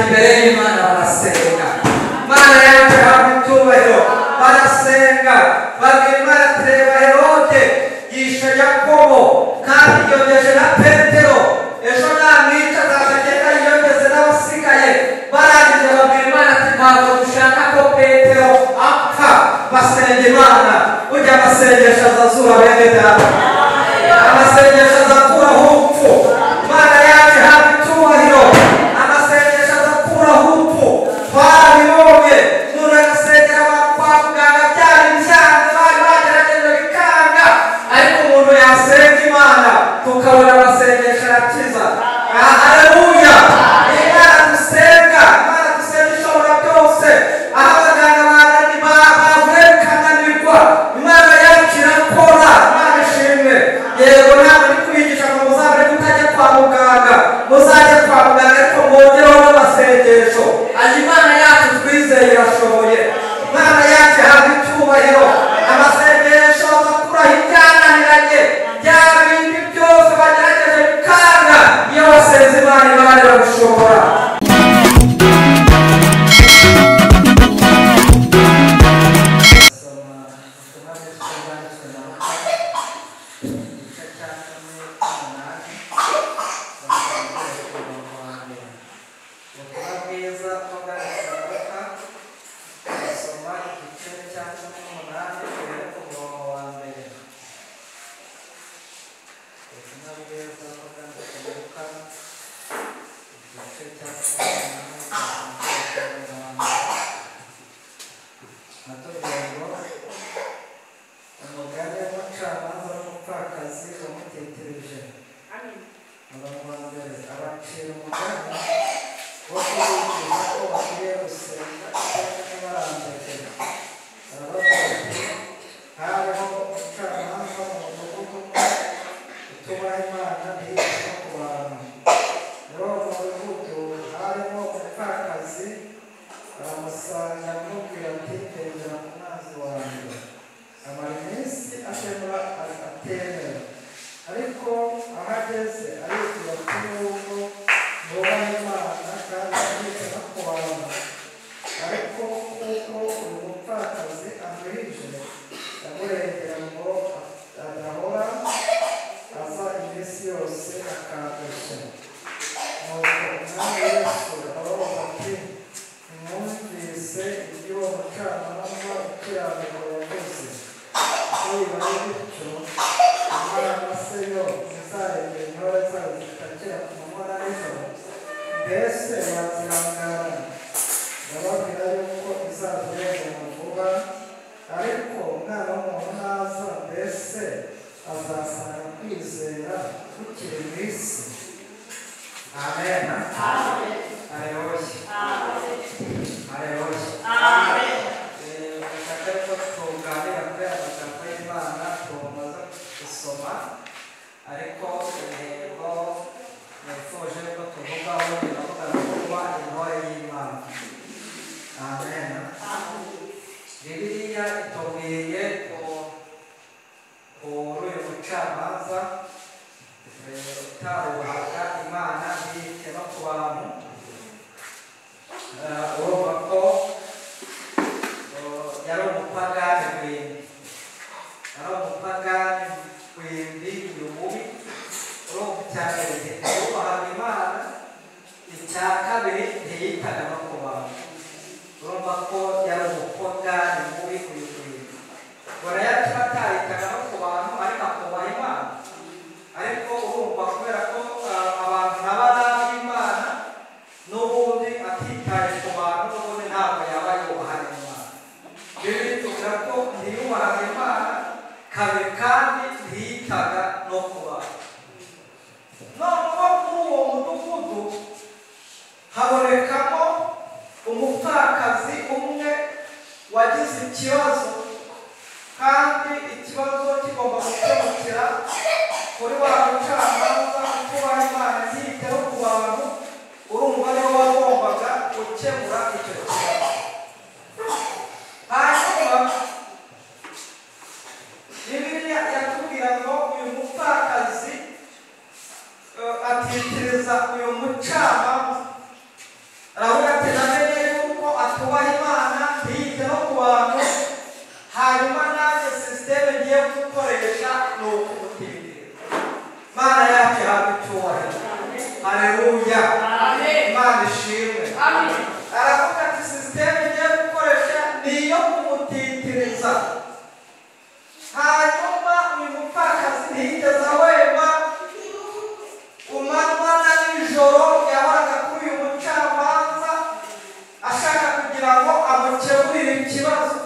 Imbere y'Imana barasenga. Imana yacu ihabwa icyubahiro. Barasenga babwira Imana ati reba Herode yishe Yakobo kandi yongeje na Petero, ejo namwica azagenda yiyongeze n'abasigaye. Barangije babwira Imana ati ntabwo dushaka ko Petero apfa. Basenga Imana. Ujya amasengesho azazura bene data, amasengesho azakuraho urupfu. Imana yacu ihabwa icyubahiro. Amasengesho azakuraho urupfu. Twarabibonye umuntu agasengera abantu kwa muganga byari byanze, bari bagerageje bikanga, ariko umuntu yasenga Imana tukabona amasengesho arakiza. Haleluya! Imana dusenga, Imana dusenga ishobora byose. Aho abaganga bavuye bikananirwa, Imana yacu irakora. Imana ishimwe. Yego ntabwo ndi kubigisha ngo muzabure kutajya kwa muganga, muzajye kwa muganga ariko mwongereho n'amasengesho. Aya Imana yacu twizeye irashoboye. Imana yacu ihabwa icyubahiro. Amasengesho azakuraho ibyananiranye, bya bindi byose bagerageje bikanga. Iyo wasenze Imana, Imana irabishobora. Soma ubutumwa bwiza bwanditswe na Luka, igice cya 18, guhera ku murongo wa mbere. Ubutumwa bwiza uko bwanditswe na Luka, turasoma igice cya 18 guhera ku murongo wa mbere. Ubutumwa bwiza uko bwanditswe na Luka, igice cya 18 guhera ku murongo wa mbere. Natubwira ngo umugani w'umucamanza n'umupfakazi wamutekereje. Umurongo wa mbere, abacira umugani wo kubigisha ko bakwiriye gusenga iteka ntibarambirwe. Arabavuga ati hariho umucamanza mu mudugudu umwe utubaha Imana ntiyite no ku bantu. Muri uwo mudugudu harimo umupfakazi, aramusanga aramubwira ati ndengera ku mwanzi wanjye. Amara iminsi atemera, ariko aho ageze aribwira ati nubwo nubaha Imana kandi ntiyite no ku bantu, ariko kuko uyu mupfakazi anduhije, ndamurengera ngo adahora aza iminsi yose akandushya. Nuko Umwami Yesu arababaza ati mwumvise iby'uwo mucamanza ukiranirwa yavuze. Ubwo bibaye bityo, Imana se yo ntizarengera intore zayo zitakira ku manywa na nijoro? Mbese yazihangara? Ndababwira yuko izazirengera vuba. Ariko Umwana w'umuntu naza, mbese azasanga kwizera kukiri mu isi? Amen. Haleluya. Haleluya. Ndashaka ko tuganira kuri aya magambo y'Imana tumaze gusoma, ariko intego nifuje ko tuvugaho iravuga ngo kuba intore y'Imana. Amen. Bibiliya itubwiye kuri uyu mucamanza utarubahaga Imana ntiyite no ku bantu. Urumva ko yari umupagani rwimbi, yari umupagani rwimbi uyu mubi. Urumva icya mbere ntiyubahaga Imana, icya kabiri ntiyitaga no ku bantu. Urumva ko yari umupagani mubi uyu rwimbi. Gorayati ataritaga no ku bantu ariko akubaha Imana. Ariko urumva kubera ko abantu naba n'ab'Imana, n'ubundi atitaye ku bantu, n'ubundi ntabwo yaba yubaha Imana. Bibiliya itubwira ko ntiyubahaga Imana kabiri kandi ntiyitaga no ku bantu. Noneho muri uwo mudugudu habonekamo umupfakazi umwe wagize ikibazo, kandi ikibazo kigomba gukemukira kuri wa mucamanza utubaha Imana ntiyite no ku bantu. Urumva niwe wagombaga gukemura icyo kibazo. Hanyuma Bibiliya yatubwira ngo uyu mupfakazi atitiriza uyu mucamanza, aravuga ikibazo.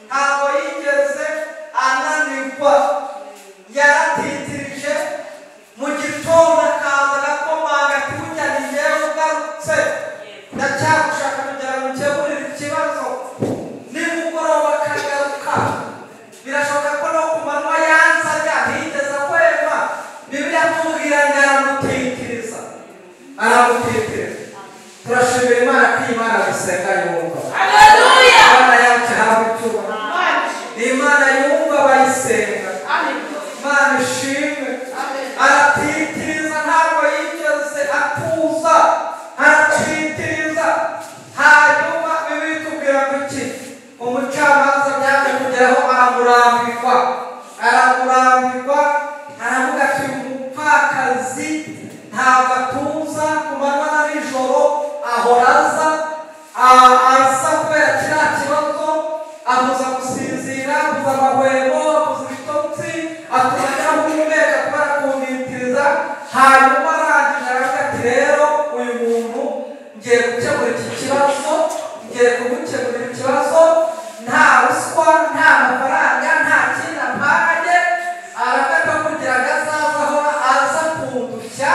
Ntabwo yigeze ananirwa, yaratitirije. Mu gitondo akaza agakomanga ati burya ni njyewe ugarutse, ndacyagushaka kugira ngo ukemurire ikibazo. Nimugoroba akagaruka, birashoboka ko no ku manywa yanzaga ntiyigeze ahwema. Bibiliya tubwira ngo aramutitiriza, aramutitiriza. Turashimira Imana ko iyi Mana dusenga yumva. Imana yacu ihabwa icyubahiro. Ni Imana yumva abayisenga. Imana ishimwe. Aratitiriza, ntabwo yigeze atuza, aratitiriza. Hanyuma Bibiliya itubwira ngo iki? Umucamanza byaje kugeraho aramurambirwa, aramurambirwa, aravuga ati umupfakazi ntabwo atuza ku manywa na nijoro, ahora aza, aza kubera kiriya kibazo, abuza gusinzira, abuza amahwemo, abuza ibitotsi, atuma adahumeka kubera kumwitiriza. Hanyuma arangije aravuga ati rero uyu muntu ngiye gukemura iki kibazo, ngiye kumukemurira ikibazo, nta ruswa, nta mafaranga, nta kintu ampaye. Aravuga ko kugira ngo azaze ahora aza kundushya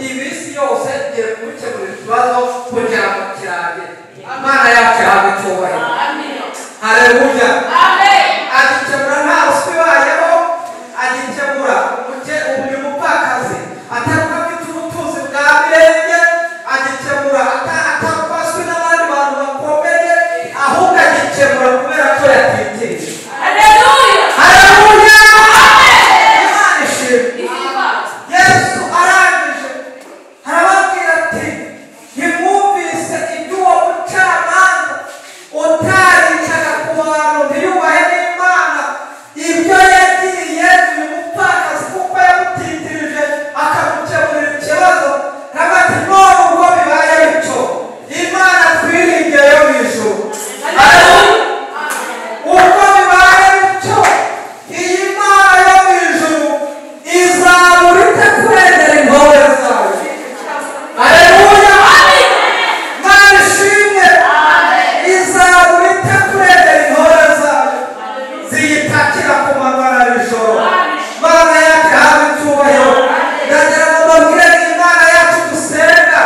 iminsi yose, ngiye kumukemurira ikibazo kugira ngo kirangire. Imana yacu ihabwe icyubahiro. Haleluya. Agikemura nta ruswa ibayeho, agikemura uyu mupfakazi atari ko afite ubutunzi bwa mirenge, agikemura atakubaswe n'abandi bantu bakomeye, ahubwo agikemura kubera ko yatitirije. Haleluya. Imana ishimwe. Yesu arangije arababwira ati ntimwumvise iby'uwo mucamanza utaricaga ku bantu ntiyubahe n'Imana, ibyo yagiye uyu mupfakazi kuko yamutitirije akamukemurira ikibazo. Aravuga ati none ubwo bibaye bityo, Imana twiringiye yo mu ijuru, ubwo bibaye bityo, iyi Mana yo mu ijuru izabura ite kurengera intore zayo? Haleluya. Imana ishimwe. Izabura ite kurengera intore zayo ziyitakira ku manywa na nijoro? Imana yacu ihabwe icyubahiro. Ndagira ngo mbabwire ngo Imana yacu dusenga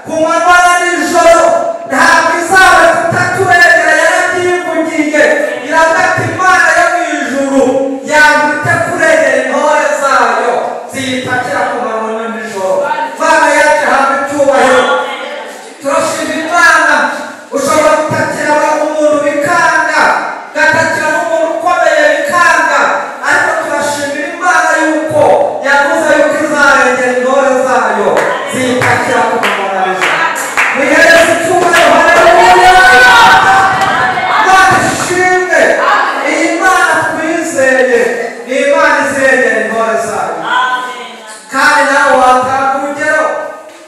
ku manywa na nijoro ntabwo izaba kutaturengera, yarabyivugiye. Iravuga ati Imana yo mu ijuru yabura ite kurengera intore zayo ziyitakira ku manywa na nijoro? Imana yacu ihabwe icyubahiro. Turashima Imana. Ushobora gutakira umuntu bikanga, ugatakira n'umuntu ukomeye bikanga, ariko turashimira Imana yuko yavuze yuko izarengera intore zayo ziyitakira ku manywa na nijoro. Muyihereze icyubahiro. Haleluya. Imana ishimwe. Iyi Mana twizeye ni Imana izirengera intore zayo. Kandi nawe watanga urugero,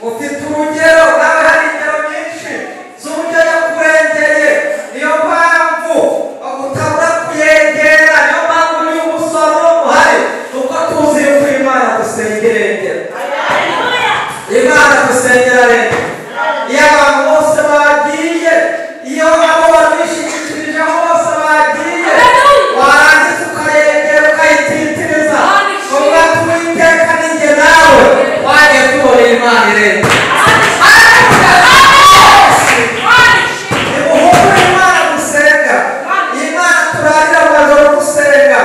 ufite urugero, nawe hari ingero nyinshi z'uburyo yakurengeye. Niyo mpamvu utabura kuyegera, niyo mpamvu n'uyu musoro uhari, kuko tuzi yuko Imana dusengerengera. Imana dusengera rero, iyo abantu bose bagiye, iyo abo babishingikirijeho bose bagiye, warangiza ukayegera ukayititiriza, uvuga ati Uwiteka ni njye nawe, wagiye tubona Imana irengera. Nimuhumure Imana dusenga, Imana turarira amajoro dusenga,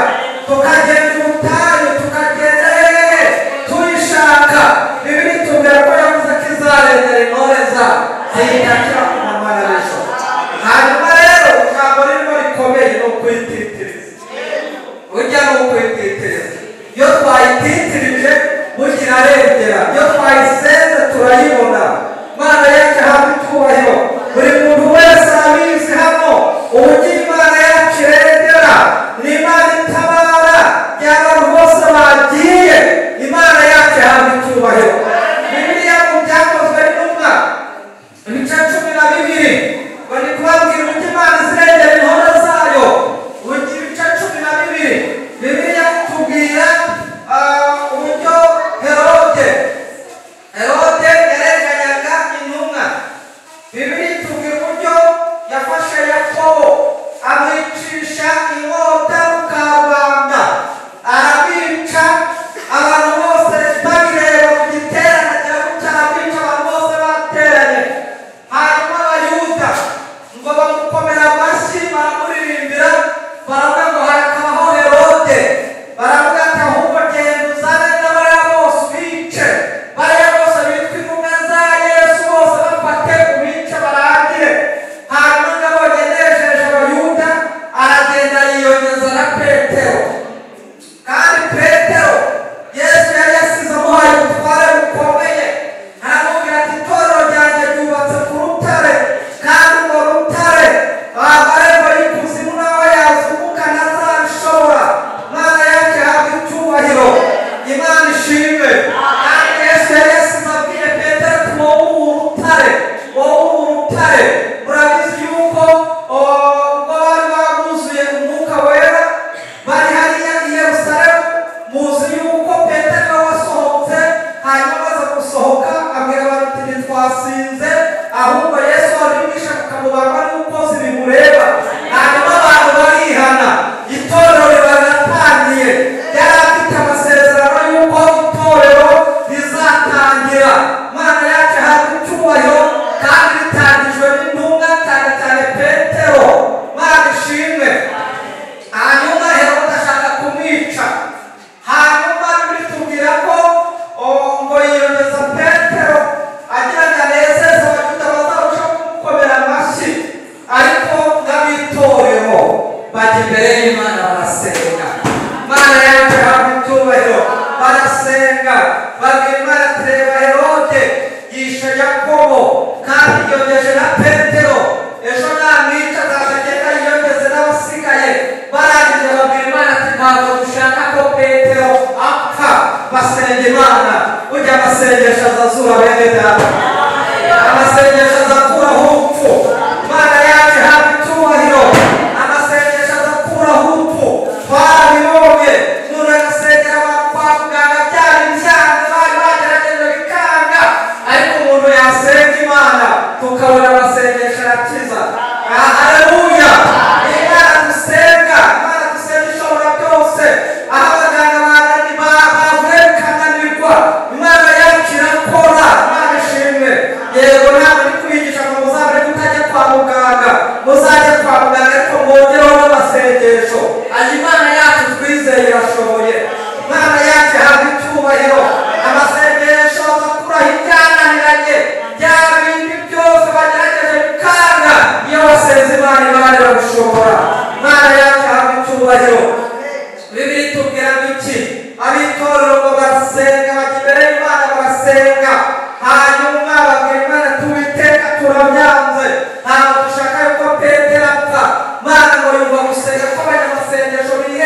tukagenda ubutayu, tukagenda hehe tuyishaka. Bibiliya itubwira ko yavuze ko izarengera intore zayo ziyitakira ku manywa na nijoro. Hanyuma rero ijambo ririmo rikomeye ni ukuyititiriza. Burya ni ukuyititiriza. Iyo twayititirije burya irarengera, iyo twayisenze turayibona. Imana yacu ihabwe icyubahiro. Buri muntu wese arabizi hano uburyo Imana yacu irengera, ni Imana itabara. Abantu bose bagiye, Imana yacu ihabwe icyubahiro. Bibiliya mu Byakozwe n'Intumwa ibice 12 bari kubabwira uburyo Imana izirengera intore zayo. Ibice 12 Bibiliya itubwira uburyo Herode yarenganyaga intumwa. Bibiliya itubwira uburyo yafashe Yakobo Amwicisha inkota mu karubanda, aramwica. Abantu bose babireba mu giterane, agira gutya aramwica, abantu bose bateranye. Hanyuma Abayuda ngo bamukomera amashyi, baramuririmbira, baravuga ngo harakabaho Herode. Baravuga ati ahubwo genda uzane n'abariya bose ubice, bariya bose bitwa intumwa za Yesu bose bafate ubice barangire. Hanyuma ngo abonye anejeje Abayuda, aragenda yiyongeza na Petero. Kandi Petero Yesu yari yasize amuhaye ubutware bukomeye, aramubwira ati itorero ryanjye ryubatse ku rutare, kandi urwo rutare amarembo y'ikuzimu nawe yazunguka ntazabishobora. Imana yacu ihabwa icyubahiro, Imana ishimwe. Kandi Yesu yari yasize abwiye Petero ati wowe uri urutare, wowe uri urutare. Murabizi yuko ubwo bari babuzuye umwuka wera bari hariya i Yerusalemu, muzi yuko Petero wasohotse. Hanyuma amaze gusohoka abwira abantu ati ntitwasinze, ahubwo Yesu wabimwishe kukamubamba n'umukozi bimureba. Hanyuma abantu barihana, itorero riba riratangiye. Yari afite amasezerano y'uko itorero rizatangira. Imana yacu ihabwa icyubahiro, kandi ritangijwe n'intumwa cyane cyane Petero. Imana ishimwe. Hanyuma Herode ashaka kumwica. Hanyuma Bibiliya itubwira ko ngo yiyongeza Petero agira ngo anezeze Abayuda bazarushaho kumukomera amashyi, ariko n'ab'itorero bajya imbere y'Imana barasenga. Imana yacu ihabwa icyubahiro. Barasenga, babwira Imana ati reba Herode yishe Yakobo, kandi yiyongeje na Petero, ejo namwica azagenda yiyongeze n'abasigaye. Barangije babwira Imana ati ntabwo dushaka ko Petero apfa. Basenga Imana. Burya amasengesho azazura bene data, amasengesho azakuraho urupfu. Imana yacu ihabwa icyubahiro. Amasengesho azakuraho urupfu, twarabibonye. Umuntu agasengera abantu kwa muganga byari byanze, bari bagerageje bikanga, ariko umuntu yasenga Imana tukabona amasengesho arakiza. Haleluya! Imana dusenga, Imana dusenga ishobora byose. Aho abaganga bavuye bikananirwa, Imana yacu irakora. Imana ishimwe. Yego, ntabwo ndi kubigisha ngo muzabure kutajya kwa muganga, muzajye kwa muganga ariko mwongereho n'amasengesho. Ayo Imana yacu twizeye irashoboye. Imana yacu ihabwa icyubahiro. Amasengesho azakuraho ibyananiranye, bya bindi byose bagerageje bikanga. Iyo wasenze Imana, Imana irabishobora. Imana yacu ihabwa icyubahiro. Bibiliya itubwira ngo iki? Ab'itorero ngo barasenga, bajya imbere y'Imana barasenga. Hanyuma babwira Imana tuwiteka turabyanze, ntabwo dushaka yuko Petero apfa. Imana ngo yumva gusenga kw'abanyamasengesho bihe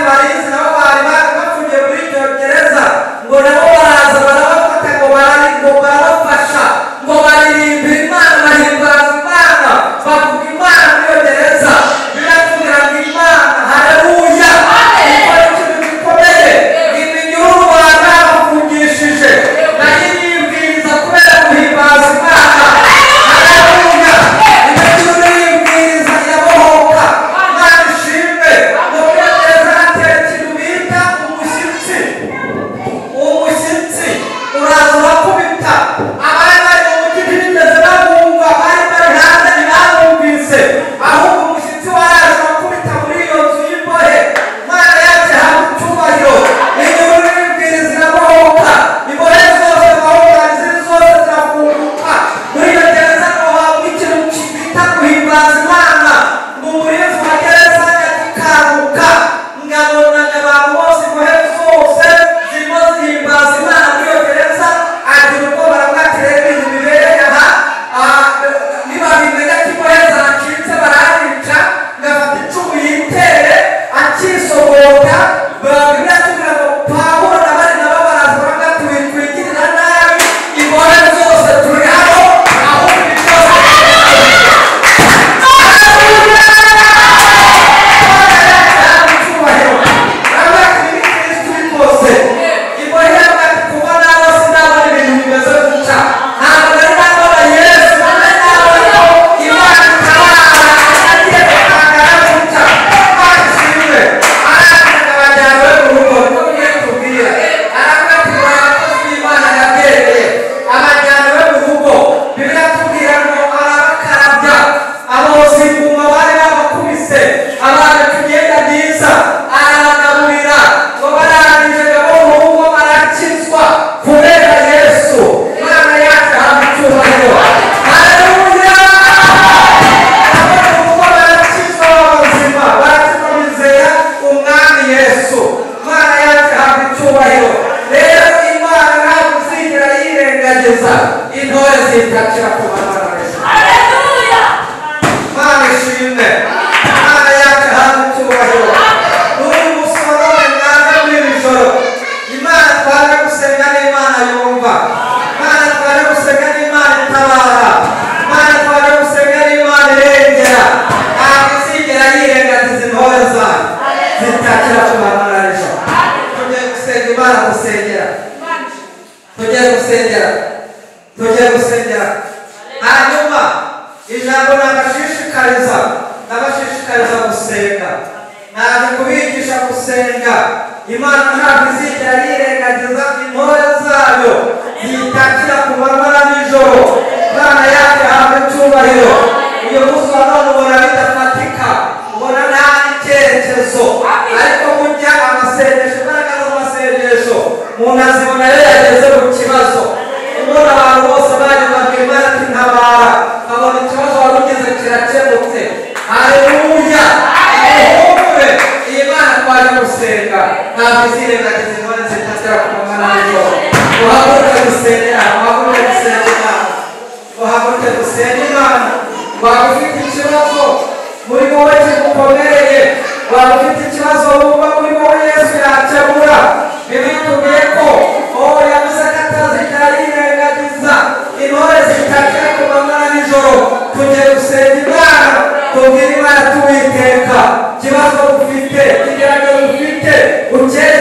barinzi nabo bari bafungiye muri iryo gereza, ngo nabo baraza barabafata, ngo barabafasha, ngo baririmbira Imana, bahimbaza Imana, bavuga Imana muri iyo gereza. Biratubwira ngo Imana, haleluya, ikora ikintu gikomeye. Iminyururu bari babafungishije nayo iribwiriza kubera guhimbaza Imana. Haleluya, iminyururu iribwiriza irabohoka. Imana ishimwe. Ngo muri iyo gereza hatera ikintu bita umushyitsi. Umushyitsi uraza urakubita. Abari bari mu mujyi ntibigeze babumva, bari bari hanze ntibabumvise, ahubwo umushyitsi waraje urakubita muri iyo nzu y'imbohe. Imana yacu ihabwa icyubahiro. Inyururu iribwiriza irabohoka, imbohe zose zirabohoka, izindi zose zirafunguka. Muri iyo gereza ngo habwe ikintu bita guhimbaza Imana. Ngo umurinzi wa gereza yagikanguka, ngabona abantu bose, imbohe zose zirimo zihimbaza Imana muri iyo gereza. Agira ubwoba, baravuga ati rero ibintu bibereye aha, nibabimenya ko imbohe zacitse baranica. Ngafata icumu yitere akisogota. Bibiliya itubwira ngo Pawulo na Barinaba baraza baravuga ati wikwigirira nabi, imbohe zose turi hano, ahubwo ibi byose. Abajyana mu rugo, Bibiliya itubwira ngo arabakarabya, aboza inguma bari babakubise, abambika imyenda myiza, arabagaburira. Ngo barangije ngo bo mu rugo barakizwa kubera Yesu. Imana yacu ihabwa icyubahiro. Haleluya! Abo mu rugo barakizwa, b'abazima barakizwa, bizera Umwami Yesu. Imana yacu ihabwa icyubahiro. Rero Imana ntabwo izigera yirengagiza intore zitakira ku manywa na nijoro. Imana ishimwe. Imana yacu ihabwa icyubahiro. N'uyu munsi wa none mwaje muri iri joro, Imana twaje gusenga n'Imana yumva, Imana twaje gusenga n'Imana itabara, Imana twaje gusenga n'Imana irengera. Ntabwo izigera yirengagiza intore zayo zitakira ku manywa na nijoro. Tugiye gusenga Imana, dusengera, tugiye gusengera, tugiye gusengera. Hanyuma ijambo nabashishikariza, nabashishikariza gusenga. Naje kubigisha gusenga. Imana ntabwo izigera yirengagiza intore zayo zitakira ku manywa na nijoro. Imana yacu ihabwa icyubahiro. Uyu munsi wa none ubona bidafatika, ubona nta icyerekezo, ariko burya amasengesho, imbaraga z'amasengesho umuntu azibona iyo yageze mu kibazo. Ubona abantu bose baje babwira Imana ati ntabara, nkabona ikibazo wari ugize kirakemutse. Haleluya! Muhumure, iyi Mana twaje gusenga ntabwo izirengagiza intore zitakira ku manywa na nijoro. Muhaguruke dusengera, muhaguruke dusenga Imana, muhaguruke dusenga Imana. Waba ufite ikibazo muri wowe kigukomereye, waba ufite ikibazo wumva muri wowe Yesu yakemura, Bibiliya itubwiye ko uwo yavuze ko atazigera yirengagiza intore zitakira ku manywa na nijoro. Tugiye gusenga Imana, tubwire Imana tuwiteka ikibazo ufite, ikigeragezo ufite, ukereke.